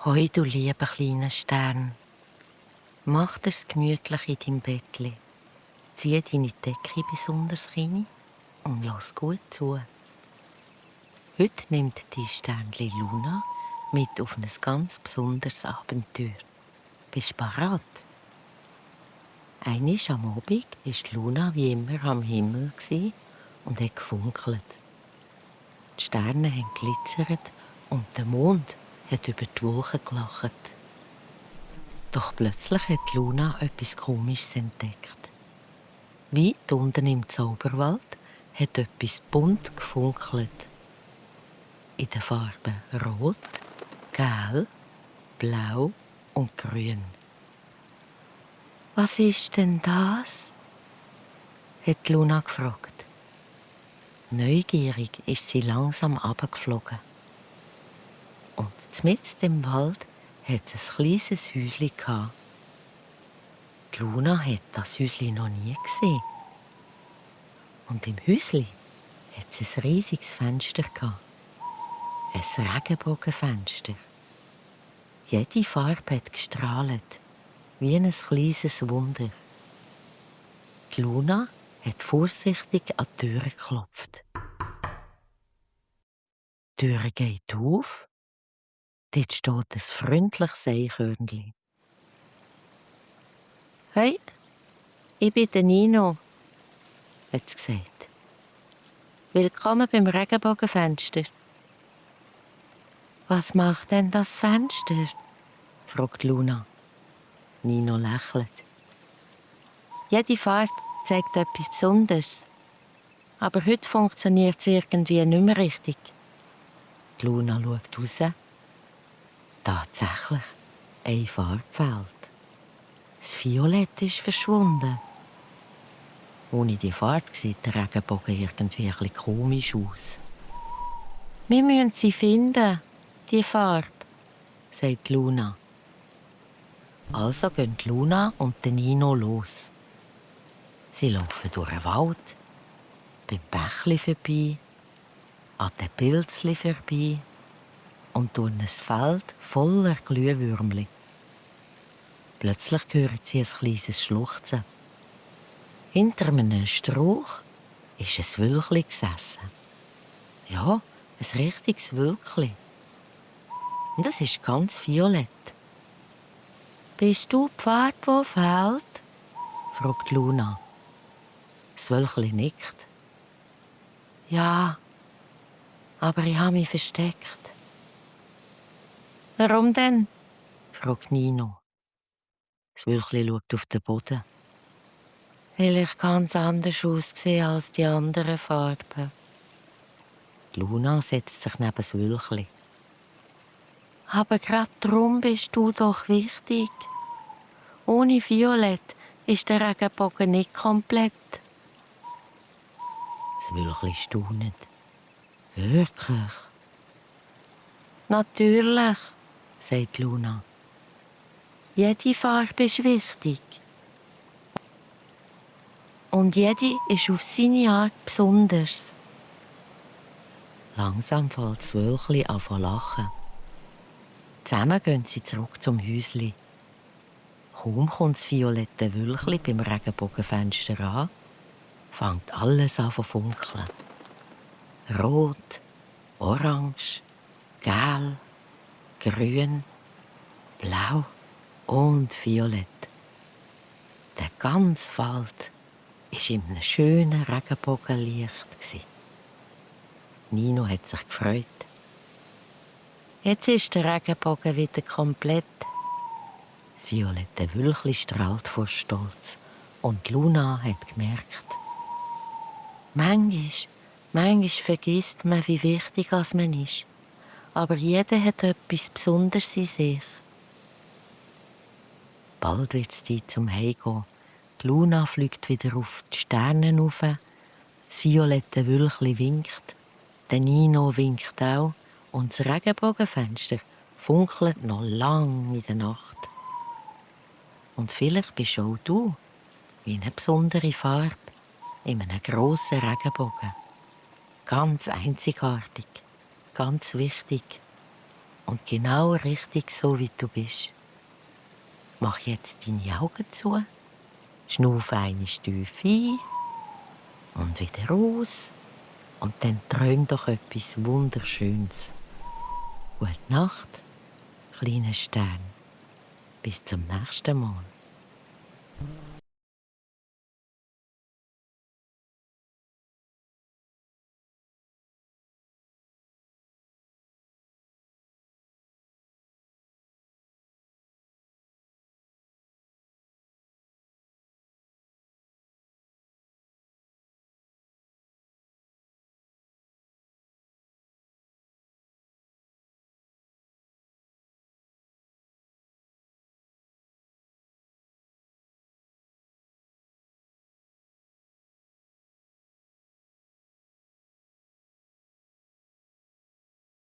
Hoi, du lieber kleiner Stern, mach dir's gemütlich in deinem Bettli. Zieh deine Decke besonders rein und lass gut zu. Heute nimmt die Sternli Luna mit auf ein ganz besonderes Abenteuer. Bist du bereit? Einmal am Abend war Luna wie immer am Himmel und hat gefunkelt. Die Sterne haben glitzert und der Mond hat über die Wolken gelacht. Doch plötzlich hat Luna etwas Komisches entdeckt. Weit unten im Zauberwald hat etwas bunt gefunkelt. In den Farben Rot, Gelb, Blau und Grün. «Was ist denn das?» hat Luna gefragt. Neugierig ist sie langsam runtergeflogen. Und mitten im Wald hat es ein kleines Häuschen gehabt. Die Luna hat das Häuschen noch nie gesehen. Und im Häuschen hat es ein riesiges Fenster gehabt. Ein Regenbogenfenster. Jede Farbe hat gestrahlt, wie ein kleines Wunder. Die Luna hat vorsichtig an die Tür geklopft. Die Tür geht auf. Dort steht ein freundliches Eichhörnchen. «Hey, ich bin der Nino», hat sie gesagt. «Willkommen beim Regenbogenfenster.» «Was macht denn das Fenster?» fragt Luna. Nino lächelt. «Jede Farbe zeigt etwas Besonderes. Aber heute funktioniert es irgendwie nicht mehr richtig.» Die Luna schaut raus. Tatsächlich, eine Farbe fehlt. Das Violett ist verschwunden. Ohne die Farbe sieht der Regenbogen irgendwie ein bisschen komisch aus. «Wir müssen sie finden, die Farbe», sagt Luna. Also gehen Luna und Nino los. Sie laufen durch den Wald, beim Bächli vorbei, an den Pilzli vorbei und durch ein Feld voller Glühwürmli. Plötzlich hören sie ein kleines Schluchzen. Hinter einem Strauch ist ein Wölkli gesessen. Ja, ein richtiges Wölkli. Und es ist ganz violett. «Bist du die Farbe, die fehlt?» fragt Luna. Das Wölkli nickt. «Ja, aber ich habe mich versteckt.» «Warum denn?» fragt Nino. Das Wölkli schaut auf den Boden. «Weil ich ganz anders aussehe als die anderen Farben.» Luna setzt sich neben das Wölkli. «Aber gerade darum bist du doch wichtig. Ohne Violett ist der Regenbogen nicht komplett.» Das Wölkli staunet. «Wirklich?» «Natürlich», sagt Luna. «Jede Farbe ist wichtig. Und jede ist auf seine Art besonders.» Langsam fällt das Wölkli an zu lachen. Zusammen gehen sie zurück zum Häusli. Kaum kommt das violette Wölkli beim Regenbogenfenster an, fängt alles an zu funkeln. Rot, Orange, Gelb, Grün, Blau und Violett. Der ganze Wald war in einem schönen Regenbogenlicht. Nino hat sich gefreut. Jetzt ist der Regenbogen wieder komplett. Das violette Wölkli strahlt vor Stolz. Und Luna hat gemerkt, manchmal vergisst man, wie wichtig man ist. Aber jeder hat etwas Besonderes in sich. Bald wird es Zeit zum Heimgehen. Die Luna fliegt wieder auf die Sterne rauf. Das violette Wölkli winkt. Der Nino winkt auch. Und das Regenbogenfenster funkelt noch lang in der Nacht. Und vielleicht bist auch du wie eine besondere Farbe in einem grossen Regenbogen. Ganz einzigartig, ganz wichtig. und genau richtig so, wie du bist. Mach jetzt deine Augen zu, schnuff einmal tief ein und wieder aus und dann träum doch etwas Wunderschönes. Gute Nacht, kleiner Stern. Bis zum nächsten Mal.